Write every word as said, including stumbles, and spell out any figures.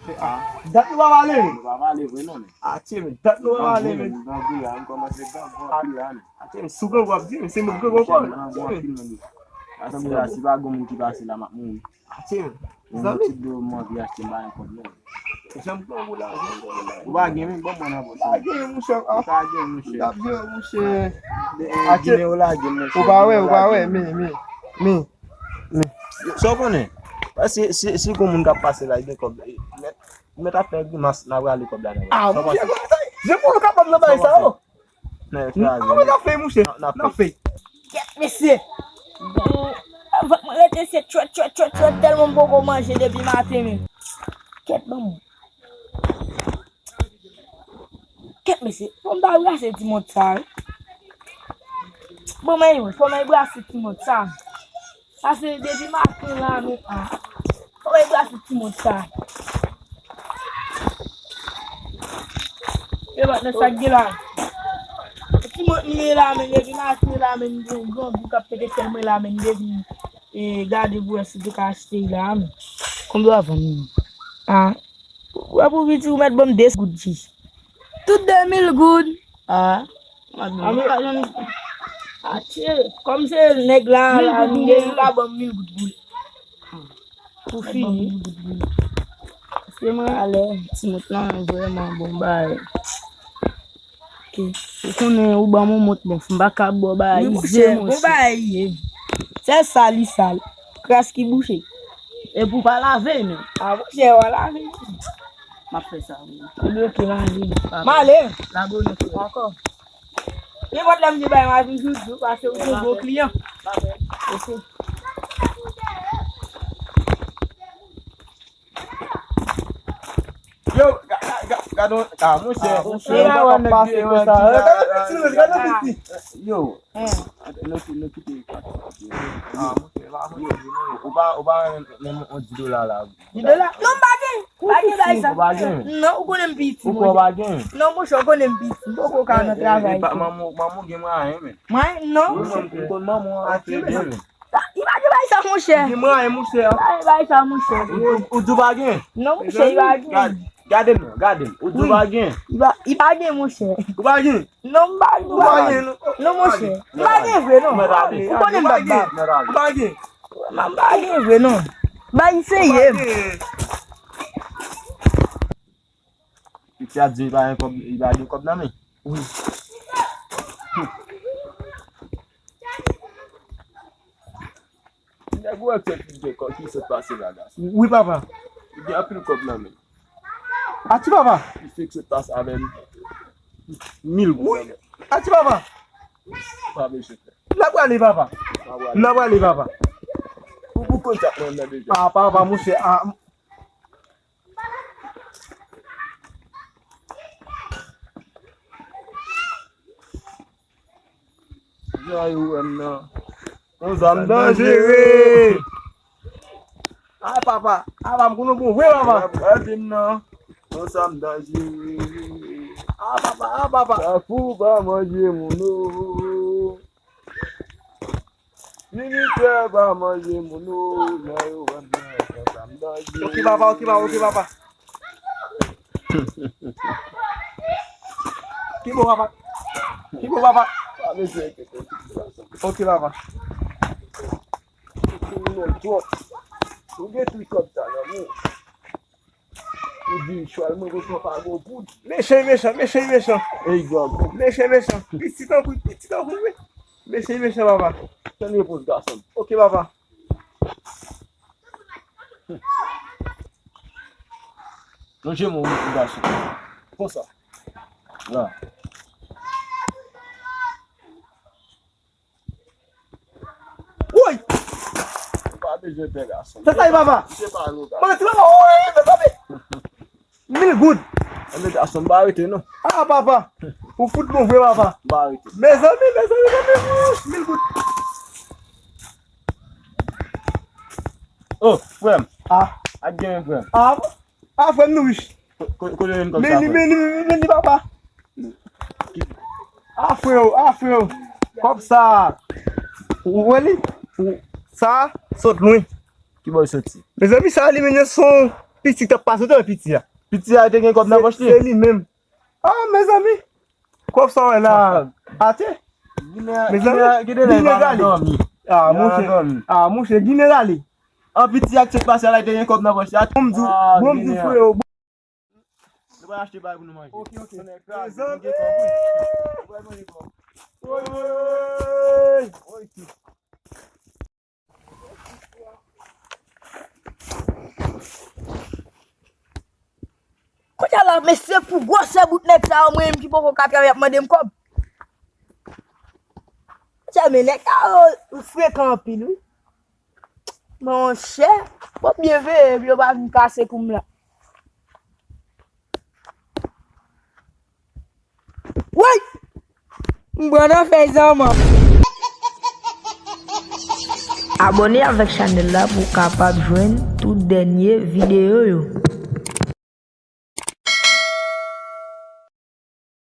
Dat nou pa pale, men. Nou pa pale vre non, men. Atye, men dat nou pa pale, men. Grangou, grangou, a, m kòmanse grangou anpil la, men. Atye, men sou grangou ap di, men se mwen grangou ankò, men. Grangou anpil, men. Atann la, si pa gen moun ki pase la, m ap mouri. Atye, men. Yon zanmi. Ti dlo m anvi achte, m pa gen kòb non. Janm grangou la, janm grangou la. Ou pa gen, men, ban mwen nan pòch. Pa gen, monchè. Ou pa gen, monchè. N ap jere, monchè. Atye. Ginen ou lage, monchè. Ou pa wè, ou pa wè, men, men, men. Sa w konnen? Si, si, si gon moun k ap pase la, li gen kòb, mèt, mèt ap fè grimas, n a rale kòb la nan men. Ah, monchè, jan pou nou kapab nan bagay sa yo. N a fè, monchè. N a fè. Kèt, mesye. Bon, avèk mwen rete se twèt, twèt, twèt, twèt, tèlman m poko manje depi maten menm. Kèt, ban mwen. Kèt, mesye, fò m ta brase ti mont sa, wi. Bon, men, wi, fò m al brase ti mont sa. Pase depi maten la, men, a. Fò m al brase ti mont sa. E patnè, sa k gen la. Ti mont m ye la, men, depi maten la, men, m gen yon grangou k ap pete kè mwen la, men, depi, e, gade pou wè si te ka achte la, men. Konbyen w ap vann li? A. Wè pou piti ou mèt ban m de goud jis. Tout de mil goud. Ah. Atye, kòm se nèg la, la, li deja ban m mil goud pou li. Pou fini. Paske mwen alè, ti mont lan vrèman bon bagay. Ok. Ou konnen ou ban m yon mont, bon, m pa ka ba w bagay ize, monchè. Bon bagay li ye. Sèl sal li sal. Kras ki bouche. Epi w pa lave, men. A, monchè, w a lave. M ap fè sa, wi. Ebyen, ok, m ale. M ale. Lage w nan frè. Dakò. Nenpòt lè m di bay, m a toujou di w, paske ou se yon bon kliyan. Ok. Yo, ga-, ga-, ga-, gade yon, ah, monchè. Ah, monchè, yo pa pase konsa. Gade yon piti, gade yon piti. Yo. Nou ki-, nou kite pati. Ah, monchè, pa monchè, non. Ou pa, ou pa renmen yon di dola la. Di dola? Non, m pa gen. Pa gen bagay sa. Ou pa gen? Non, ou konnen m piti, monchè. Ou pa gen? Non, monchè, ou konnen m piti. M poko ka nan travay tou. Manman, manman gen mwayen, men. Mwayen? Non. Wi, manman, ou konn manman an trè byen, men. Li pa gen bagay sa, monchè. Gen mwayen, monchè. Pa gen bagay sa, monchè. Ou, ou, ou di w pa gen? Non, monchè, li pa gen. Gad-, gade m, gade m. Ou di w pa gen? Li pa, li pa gen, monchè. Ou pa gen? Non, m pa gen. Ou pa gen, non? Non, monchè. M pa gen vre, non. Ou konnen m pa gen. Ou pa gen. M pa gen vre, non. Bay seye. Piti a di li pa gen kòb, li pa gen kòb nan men. Wi. Nèg ou wè ki gen kòb, ki sot pase la, gason. Wi, papa. Li gen anpil kòb nan men. Ati papa. Li fèk sot pase avè m. Mil goud. Wi. Ati papa. Pa bezwen pè. N a prale, papa. N a prale. N a prale, papa. Ou, ou konn sa mwen nan deja. Ah, papa, monchè, ah. Jan yo wè m nan. Yon zam danjere. Ay, papa. Papa, m konnen w bon vre, papa. Gade m nan. Yon zam danjere. Ah, papa, ah, papa. Kafou pa manje moun, o. Militè pa manje moun, o, jan yo wè m nan, sa m danje. Ok, papa, ok, papa, ok, papa. Ki bon, papa? Ki bon, papa? Pa bezwen enkyete, ti gason. Ok, papa. Ou kriminèl twòp. Ou gen tout kòb sa nan men w. Ou di, chwal mwen, gon pa gon poud. Mechan, mechan, mechan, mechan. Ey, gòg. Mechan, mechan. Pitit an kou, pitit an kou, wi. Mechan, mechan, papa. Tann repons, gason. Ok, papa. Lonje men w, gason. Konsa. La. Woy! Ou pa bezwen pè, gason. Sa sa ye, papa? Se pa nou, gason. Manti, papa. Woy, mezanmi. Mil goud. Anben, gason, m pa rete, non. Ah, papa. Ou fout bon vre, papa. M pa rete. Mezanmi, mezanmi, mezanmi. Mil goud. Oh, frè m. Ah. Ak gen, frè m. Ah. Ah, frè m, nou rich. Ko-, ko-, kote w jwenn kòb sa, frè? Men li, men li, men li, papa. Ah, frè, ah, frè. Kòb sa. Ou wè li? Sa sot lwen. Ki bò l soti? Mezanmi, sa li menm se yon, Piti k t ap pase tan piti a. Piti a te gen kòb nan pòch li. Se li menm. Ah, mezanmi. Kòb sa w wè la. Ate. Mezanmi, Gine rale. Ah, monchè. Ah, monchè, Gine rale. An piti a k t ap pase a la, te gen kòb nan pòch li. Bon, m di w, bon, m di w, freo. Nou pral achte bagay pou nou manje. Ok, ok. Mezanmi. Kounye a la, mesye, pou gwosè bout nèg sa yo, mwen menm ki poko ka travay ap mande m kòb. Kounye a, men nèg sa yo frekan anpil, wi. Monchè, fò byen veye pou yo pa vin kase kou m la. Woy! M pran nan fèy zanman. Abòne avèk chanèl la pou w kapab jwenn tout dènye videyo yo.